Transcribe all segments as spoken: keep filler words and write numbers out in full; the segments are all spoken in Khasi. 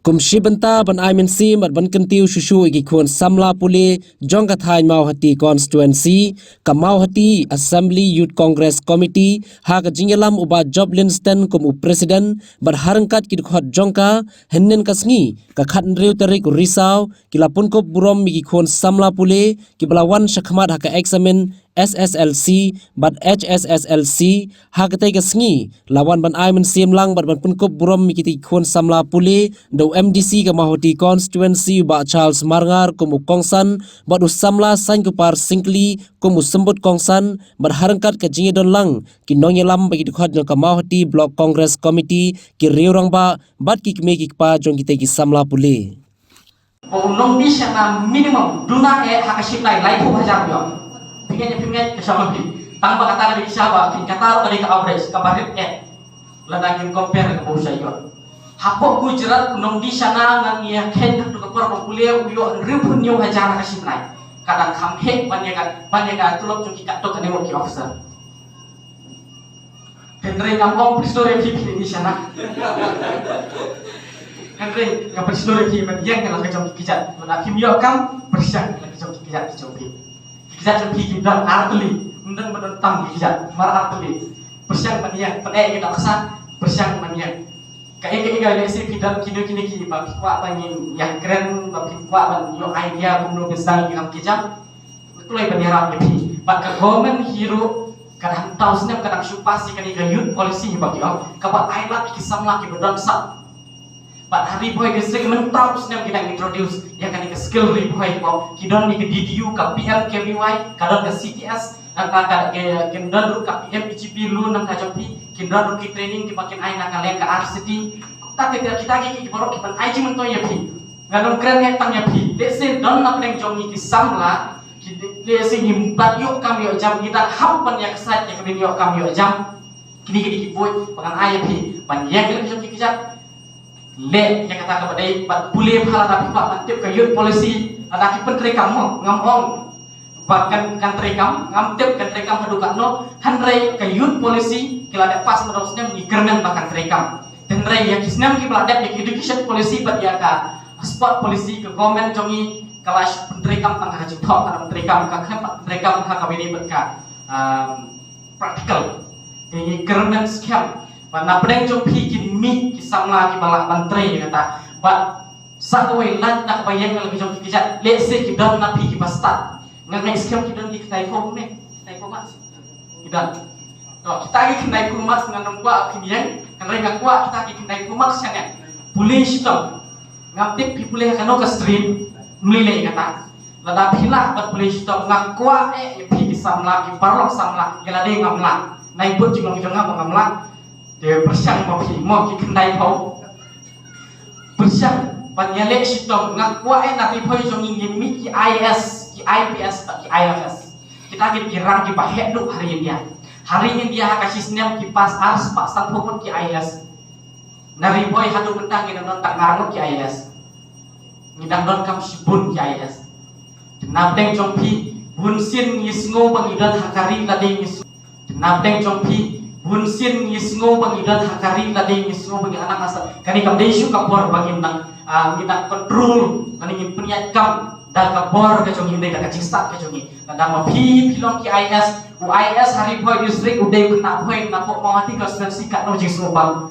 Kum shi bynta ban ai mynsiem bad ban kyntiew shuh shuh ïa ki khun samla pule jong ka thaiñ Mawhati Constituency, ka Mawhati Assembly Youth Congress Committee ha ka jingïalam u Bah Job Linston kum u President bad ha ryngkat ki dkhot jong ka, hynnin ka sngi ka khathynriew tarik u Risaw ki la pynkup burom ïa ki khun samla pule kiba la wan shakhmat ha ka eksamin S S L C bad H S S L C. Ha katei ka sngi la wan ban ai mynsiem lang bad ban pynkup burom ïa kitei ki khun samla pule da u M D C ka Mawhati Constituency u Bah Charles Marngar kum u kongsan bad u samla Saiñkupar Syngkli kum u symbud kongsan, bad ha ryngkat ka jingïadon lang ki nongïalam bad ki dkhot jong ka Mawhati Block Congress Committee, ki riew rangbah bad ki kmie ki kpa jong kitei ki samla pule. Ba u nongdie shana minimum duna eh ha ka shynrai laiphew hajar ïoh. Pynïaid pynïaid ka shong phi. Tang ba kata ka dei sha ba kin kata ka dei ka average kaba rit eh. Lada ngin compare ka bau sha ïoh. Hapoh Gujarat u nongdie shana ngan ïa khein ha tu ka por ba pule u ïoh hynriewphew hynñiew hajar ha ka shynrai. Ka dang kham heh ban ïa ka, ban ïa ka tulop jong ki katto katne ngut ki officer. Hynrei ngam ong pyrshah ïa phi phi ni shana. Hynrei nga pyrshah ïa phi ban ïeng la ka jong ki kjat. Lada phim ïoh kam pyrshang la ka jong ki kjat ki jong phi. Ki kjat jong phi ki don artylli. Ym don ba don tam ki kjat. Mar artylli. Pyrshang ban ïeng, pyneh ki noksa, pyrshang ban ïeng. Kaei kaei lehse phi don kino kino ki ba phi kwah ban ïeng ïa kren, ba phi kwah ban ïoh idea kumno ban sdang ïa ki kam ki jam. Kloi ban ïarap ïa phi. Bad ka government hi ruh ka dang tau snem ka dang shu pass ïa kane ka youth policy hi ba ki ong. Kaba ai lad ïa ki samla kiba don sap. Bad ha Ri Bhoi district mynta u snem ki dang introduce ïa kane ka skill Ri Bhoi ko. Ki don ïa ka D D U ka P M K V Y, ka don ka C T S, nangta ka, ka, kin don ruh ka P M E G P loan nangta jong phi, kin don ruh ki training kiba kin ai na ka leng ka R C T. Ta kita kita ki ki baroh ki ban ai jingmyntoi ïa phi. Ngan ym kren ïa tang ïa phi. Lehse don na pdeng jong ngi ki samla, ki lehse ngim pat ïoh kam ïoh jam, ngi dang hap ban ïa ksait ïa ka ban ïoh kam ïoh jam. Kine kine ki buit ba ngan ai ïa phi ban ïeng ïa ki jong ki kjat. Leh ïa kata kaba dei bad pule pha lada phi pat ban tip ka youth policy, lada ki pyntreikam mo ngam ong ba kan, kan treikam, ngam tip kan treikam haduh katno, hynrei ka youth policy ki la dep pass mynta u snem ngi kyrmen ba kan treikam. Hynrei ïa ki snem kiba la dep ïa ki education policy bad ïa ka sport policy ka government jong ngi ka la shu pyntreikam tang ha ka jingthoh, ka la pyntreikam, ka khlem pat pyntreikam ha kaba ïadei bad ka, um, practical. Te ngi kyrmen skhem ba na pdeng jong phi kin mih ki samla kiba lah ban trei ïa kata. Bad sa kawei lad na kaba ïeng la ka jong ki kjat, lehse ki don na phi kiba stad. Nga ngeit skhem ki don ki khyndai phew ne, khyndai phew marks. Ki don. To kita ki khyndai phew marks ngan ym kwah kin ïeng, hynrei nga kwah kita ki khyndai phew marks sha ngan. Pule shitom. Ngam tip phi pule ha kano ka stream, mlien lei kata. Lada phi lah ban pule shitom nga kwah eh ïa phi ki samla, ki paralok samla, ïa lade ngam lah. Nai bud jinglong jong nga ba ngam lah. Te pyrshang mo phi, mo ki khyndai phew. Pyrshang ban ïaleh shitom, nga kwah eh na Ri Bhoi jong ngi ngin mih ki I A S, ki I P S, bad ki I F S. Kita ki ki rang kiba heh duh ha ri India. Ha ri India ha ka shi snem ki pass ar spah sanphew ngut ki I A S. Na Ri Bhoi haduh mynta ngi dang don tang ar ngut ki I A S. Ngi dang don kam shibun ki I A S. Te na pdeng jong phi, bun sien ngi sngew ba ngi don ha ka ri lade ngi sngew. Te na pdeng jong phi, bun sien ngi sngew ba ngi don ha ka ri lade ngi sngew ba ngi anak asap. Kane kam dei shuh ka por ba ngin nang, ah, ngin nang control, kane ngin pynïaid kam da ka bor ka jong ngi, da ka jingstad ka jong ngi. Lada ma phi phi long ki I A S, u I A S ha Ri Bhoi district u dei u khynnah Bhoi na pdeng Mawhati constituency katno jingsngewbang.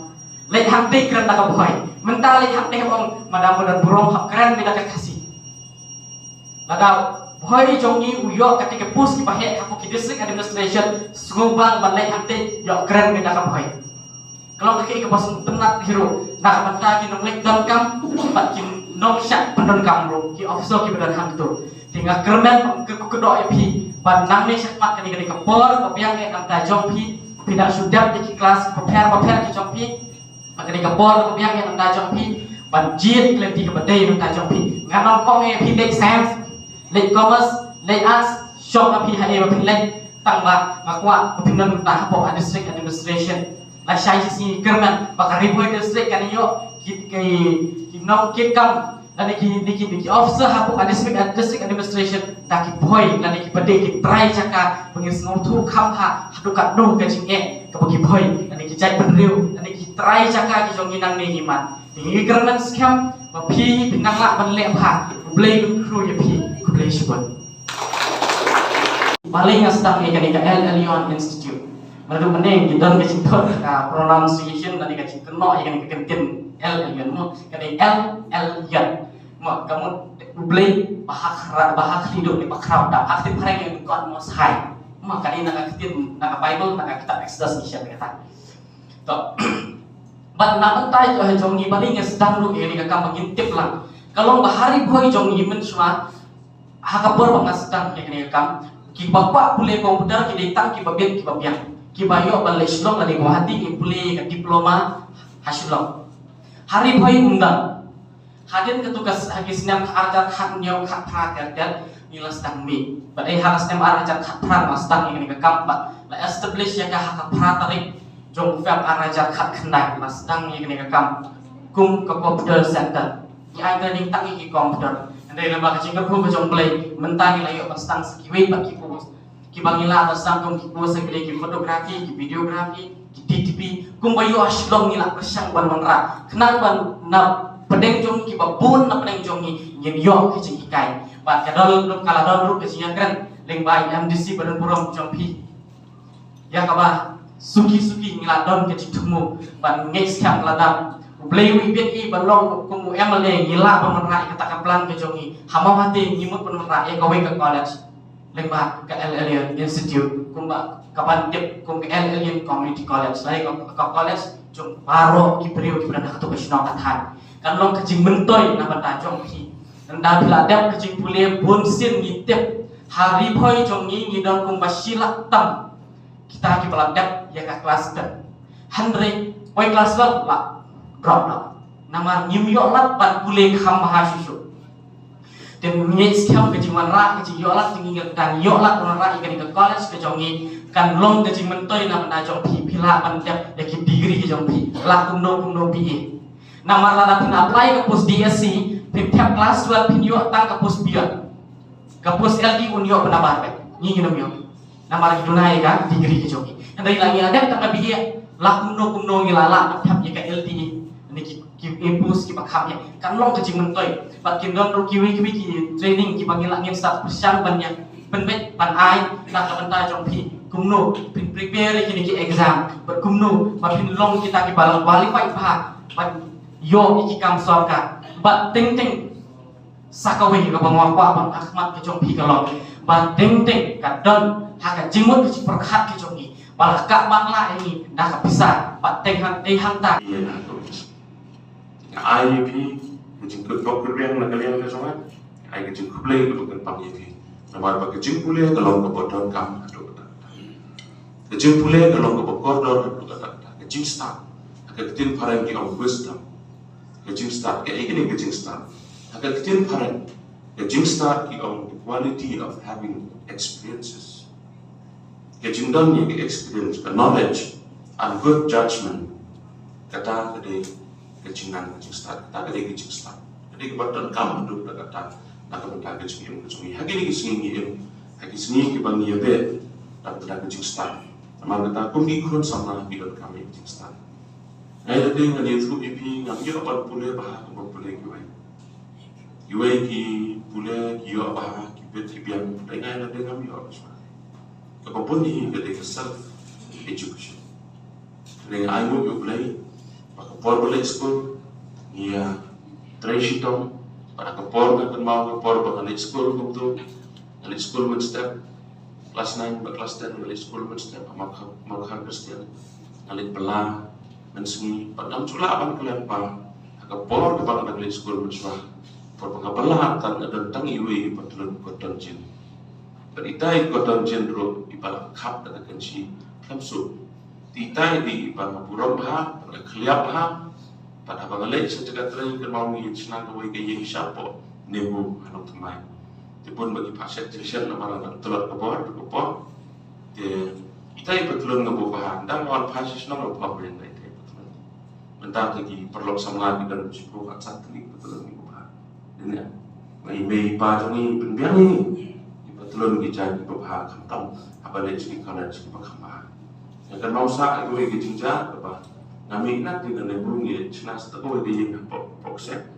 Leit hangtei kren da ka Bhoi. Mynta leit hangtei ong madam, madam burom hap kren beit da ka Khasi. Lada Bhoi jong ngi u ïoh katei ka post kiba heh hapoh ki district administration, sngewbang ban leit hangtei ïoh kren beit da ka Bhoi. Ka long kaei kaba sngewtynnat hi ruh na ka bynta ki nongleit donkam bad ki nongshah pyndonkam ruh, ki officer kiba don hangto. Te nga kyrmen ba nga kyrkhu kyrdoh ïa phi ba nangne shakhmat kane, kane ka por ba biang eh na bynta jong phi, phi dang shu dep ïa ki klas bapher bapher ki jong phi. Bad kane ka por ba biang eh na bynta jong phi ban jied ïa ka lynti kaba dei na bynta jong phi. Ngan ong kong eh phi leit science, leit commerce, leit arts, shong ha phi ha ei ba phi leit, tang ba nga kwah ba phin don bynta hapoh ka district administration. Lashai shi sngi kyrmen ba ka Ri Bhoi district kan ïoh ki, ki, ki nongkitkam lane ki, ki, ki, ki officer hapoh ka district, district administration da ki Bhoi lane kiba dei ki trai jaka ba ngin sngewthuh kham bha haduh katno ka jingeh kaba ki Bhoi lane ki jaitbynriew lane ki trai jaka ki jong ngi nangne ngi mad. Te ngi kyrmen skhem Ma phi phi nang lah ban leh bha, U Blei un kyrkhu ïa phi. Khublei shibun. Balei nga sdang ïa kane ka El Elyon Institute? Naduh mynne ngi don ka jingthut, ka pronunciation lane ka jingkynnoh ïa kane ka kyntien El Elyon, mo, ka dei El Elyon. Mo, ka mut U Blei ba ha khra-, ba ha khlieh duh ne ba khraw dap. Ha ka ktien phareng ïa ka God Most High. Mo, ka dei na ka ktien, na ka Bible, na ka kitab Exodus ngi shem kata. To. Bad na ka bynta jong ngi balei ngi sdang ruh ïa kane ka kam ba ngin tip lang. Ka long ba ha Ri Bhoi jong ngi mynshuwa, ha ka por ba nga sdang ïa kane ka kam, kiba kwah pule computer ki dei tang kiba biang kiba biang. Kiba ïoh ban leit Shillong lane Guwahati, ki pule ka diploma ha Shillong. Ha Ri Bhoi ym don. Hadien katu ka s-, ha ki snem ar hajar khat hynñiew khat phra ter ter ngi la sdang mih. Bad ei ha ka snem ar hajar khat phra la sdang ïa kane ka kam bad la establish ïa ka ha ka phra tarik jong u Feb ar hajar khat khyndai, la sdang ïa kane ka kam kum ka computer center. Ngi ai training tang ïa ki computer. Hynrei lyngba ka jingkyrkhu ka jong U Blei mynta ngi la ïoh ban sdang sa kiwei pat ki course. Kiba ngi lah ban sdang kum ki course ki dei ki photography, ki videography, ki D T P, kumba ïoh ha Shillong ngi lah pyrshang ban wanrah. Khnang ban na pdeng jong kiba bun na pdeng jong ngi ngin ïoh ki jinghikai. Bad ka don ruh, ka la don ruh ka jingïakren lyngba i M D C ba donburom jong phi. Ïa kaba suki suki ngi la don ka jingthmu ban ngeit skhem lada U Blei u ïeit ïa i ban long kum u M L A ngi lah ban wanrah ïa kata ka plan ka jong ngi. Ha Mawhati ngi mut ban wanrah ïa kawei ka college. Lyngba ka El Elyon Institute, kumba ka ban tip kum ka El Elyon Community College, lane ka, ka college jong baroh ki briew kiba don ha kato ka shnong ka thaiñ. Kan long ka jingmyntoi na bynta jong phi. Ynda phi la dep ka jingpule, bun sien ngi tip ha Ri Bhoi jong ngi ngi don kumba shi lak tam kita kiba la dep ïa ka klas ten. Hynrei poi klas twelve la drop la. Namar ngim ïoh lad ban pule kham bha shuh shuh. Te ngi skhem ka jingwanrah, ka jingïoh lad jong ngi, ka dang ïoh lad wanrah ïa kane ka college ka jong ngi kan long ka jingmyntoi na bynta jong phi, phi lah ban dep ïa ki degree ka jong phi, lah kumno kumno B A. Namar lada phin apply ka post D S C, phin thep klas twelve phin ïoh tang ka post B Ed. Ka post L D un ïoh pynnabar beit. Ngi ngin ym ïoh. Namar ngi duna ïa ka degree ka jong ngi. Hynrei la ngi la dep tang ka B A, lah kumno kumno ngi la lah ban thep ïa ka L D A. Ni ki, ki, ki post kiba kham ïa. Kan long ka jingmyntoi. Bad kin don ruh kiwei kiwei ki training kiba ngi lah ngin sa pyrshang ban ïa pynbeit ban ai na ka bynta jong phi. Kumno phin prepare ïa kine ki exam. Bad kumno ba phin long kita kiba la qualify bha ban ïoh ïa ki kam sorkar. Bad teng teng sa kawei kaba nga kwah ban akhmat ka jong phi ka long ba teng teng ka don ha ka jingmut ka jingpyrkhat ka jong ngi ba la kah ban lah ïa ngi da ka pisa ba teng hang teng hangta. Ïa na ka wis. Nga ai ïa phi ka jingkyrpad kyrpang na ka liang ka jong nga. Ai ka jingkhublei kaba kyrpang ïa phi. Namar ba ka jingpule ka long kaba donkam haduh katta. Ka jingpule ka long kaba kordor haduh katta. Ka jingstad, ha ka ktien phareng ki ong wisdom. Ka jingstad, kaei kane ka jingstad? Ha ka ktien phareng, ka jingstad ki ong the quality of having experiences. Ka jingdon ïa ka experience, ka knowledge, and good judgment. Kata ka dei ka jingnang ka jingstad, kata ka dei ka jingstad. Ka dei kaba donkam haduh katta na ka bynta ka jingim ka jong ngi. Ha kine ki sngi ngi im, ha ki sngi kiba ngi ïa beh, na ka bynta ka jingstad. Namar kata kum ki khun samla ngi donkam ïa ka jingstad. Nga ïa lade ngan ïathuh ïa phi, ngam ïoh ban pule bha kumba pule kiwei. Kiwei ki pule, ki ïoh bha, ki bit ki biang, hynrei nga ïa lade ngam ïoh bha. Kaba bun hi ka dei ka self education. Hynrei nga ainguh ïa U Blei ba ka por ba leit skul ngi ïa trei shitom, bad ha ka por nga kynmaw ka por ba nga leit skul kumto, nga leit skul mynstep, klas nine bad klas ten nga leit skul mynstep ha Mawkhar, Mawkhar Christian. Nga leit bylla mynsngi bad ngam ju lah ban klet bha ha ka por kaba nga dang leit skul mynshuwa. Por ba nga bylla tang nga don tang iwei i patlun ba don jin. Bad itai i ba don jin ruh iba la khap da ka kynshi khlem suk. Te itai i dei iba nga burom bha, ba nga khlieh bha. Bad haba nga leit sha jaka trei kynmaw ngi ïa shna kawei ka ïing shapoh Nehru ha Nongthymmai. Te bun ba ki phah shet jingshet namar nga tlot ka bor, ka bor. Te itai i patlun nga buh bha, ynda nga wan phai sha shnong nga buh bha ïa itai i patlun. Mynta te ki paralok samla ki don shiphew khatsan tylli ki patlun ngi buh bha. Dei ne, ma i mei i pa jong ngi pynbiang ïa ngi. I patlun ki jait kiba bha khamtam haba leit sha ki college kiba kham bha. Nga kynmaw sa kawei ka jingjia kaba nga mih na te nga leit bun ngi leit shna sa kawei ka ïing hapoh Pokset.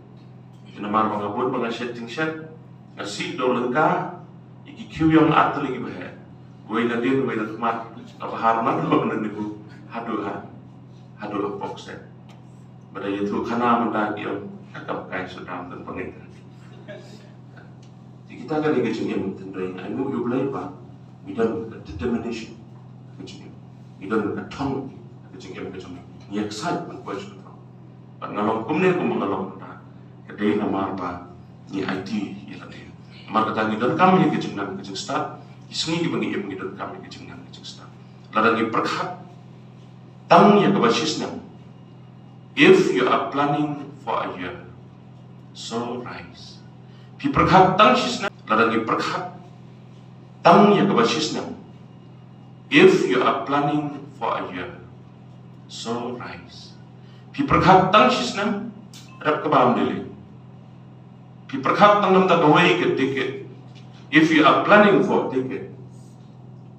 Namar ba nga bun ba nga shet jingshet, nga sih da u lyngka ïa ki khiew ïong ar tylli ki ba heh. Wei na dien, wei na khmat, nga bha mar ba nga niku haduh ha, haduh ha pok set. Ba da ïathuh khana mynta ki ong ka kam kai sudam dan pangit. Te kita ka dei ka jingim, tynrai ai nguh ïa U Blei ba ngi don ka determination ka jingim, ngi don ka thong ka jingim ka jingim. Ngi excite ban poi sha ka thong. Bad nga long kumne kumba nga long mynta ka dei namar ba ngi aiti ïa lade. Namar kata ngi donkam ïa ka jingnang ka jingstad. Ki sngi kiba ngi im ngi donkam ïa ka jingnang ka jingstad. Lada ngi pyrkhat tang ïa kaba shisnem, if you are planning for a year, so rise. Phi pyrkhat tang shisnem, lada ngi pyrkhat tang ïa kaba shisnem, if you are planning for a year, so rise. Phi pyrkhat tang shisnem, rep kaba ym dei lei. Phi pyrkhat tang namar kawei ka decade. If you are planning for a decade,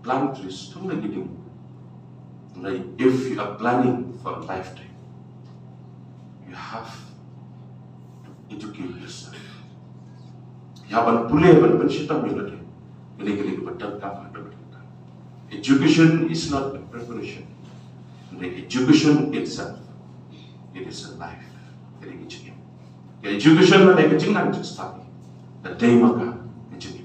plan at least thung na ki ding. Like, if you are planning for a lifetime, you have to educate yourself. Ïa ban pule, ban pynshitom ïa lade. Kane kane ka bynta ka bynta. Education is not a preparation. The education itself, it is a life. Kane ka jingim. Ka education lane ka jingnang jingstad ka dei ma ka ka jingim.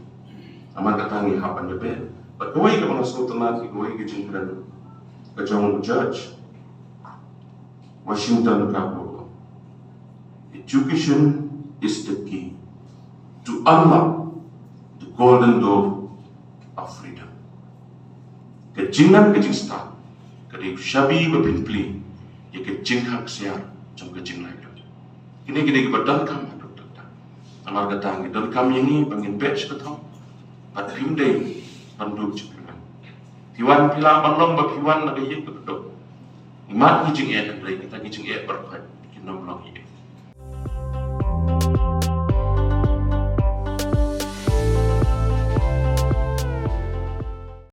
Namar kata ngi hap ban ïa beh. Bad kawei kaba nga sngewtynnat ïa kawei ka jingkren ka jong u George Washington ka ong, education is the key to unlock the golden door of freedom. Ka jingnang ka jingstad ka dei u shabi ba pynplie ïa ka jingkhang ksiar jong ka jinglaitluid. Kine ki dei kiba donkam haduh katta. Namar kata ngi donkam ïa ngi ba ngin beh sha ka thong bad phim dei ban duh jingkyrmen. Phi wan phi lah ban long ba phi wan na ka ïing kaba duk. Ngi mad ki jingeh hynrei kita ki jingeh baroh kin ym long hi.